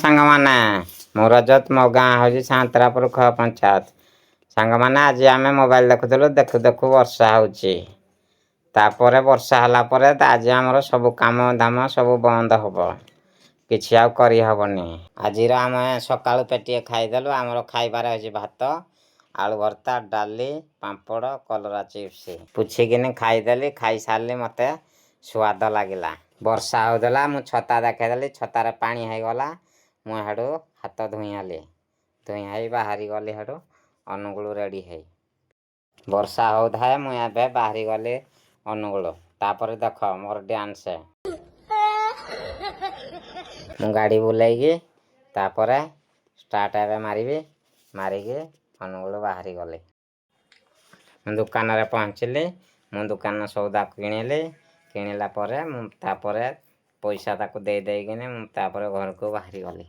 ସାଙ୍ଗମାନେ, ମୁଁ ରଜତ। ମୋ ଗାଁ ହେଉଛି ସାଆନ୍ତରାପୁର ଖ ପଞ୍ଚାୟତ। ସାଙ୍ଗମାନେ, ଆଜି ଆମେ ମୋବାଇଲ ଦେଖୁଥିଲୁ, ଦେଖୁ ଦେଖୁ ବର୍ଷା ହେଉଛି। ତାପରେ ବର୍ଷା ହେଲା ପରେ ଆଜି ଆମର ସବୁ କାମ ଧାମ ସବୁ ବନ୍ଦ ହବ, କିଛି ଆଉ କରିହେବନି। ଆଜିର ଆମେ ସକାଳୁ ପେଟିଏ ଖାଇଦେଲୁ। ଆମର ଖାଇବାରେ ହେଉଛି ଭାତ, ଆଳୁ ଭର୍ତ୍ତା, ଡାଲି, ପାମ୍ପଡ଼, କଲରା ଚିପ୍ସ। ପୁଛିକିନି ଖାଇଦେଲି। ଖାଇସାରିଲି, ମୋତେ ସୁଆଦ ଲାଗିଲା। ବର୍ଷା ହେଉଥିଲା, ମୁଁ ଛତା ଦେଖେଇଦେଲି, ଛତାରେ ପାଣି ହେଇଗଲା। ମୁଁ ହେଠୁ ହାତ ଧୋଇହେଲି, ଧୋଇ ହେଇ ବାହାରି ଗଲି ହେଠୁ ଅନୁଗୁଳ ରେଡ଼ି ହେଇ। ବର୍ଷା ହେଉଥାଏ, ମୁଁ ଏବେ ବାହାରି ଗଲି ଅନୁଗୁଳ। ତାପରେ ଦେଖ ମୋର ଡ୍ୟାନ୍ସ। ମୁଁ ଗାଡ଼ି ବୁଲେଇକି ତାପରେ ଷ୍ଟାର୍ଟ ଏବେ ମାରିବି, ମାରିକି ଅନୁଗୁଳ ବାହାରି ଗଲି। ମୁଁ ଦୋକାନରେ ପହଞ୍ଚିଲି। ମୁଁ ଦୋକାନ ସଉଦା କିଣିଲି। କିଣିଲା ପରେ ମୁଁ ତାପରେ ପଇସା ତାକୁ ଦେଇ ଦେଇକିନି ମୁଁ ତାପରେ ଘରକୁ ବାହାରି ଗଲି।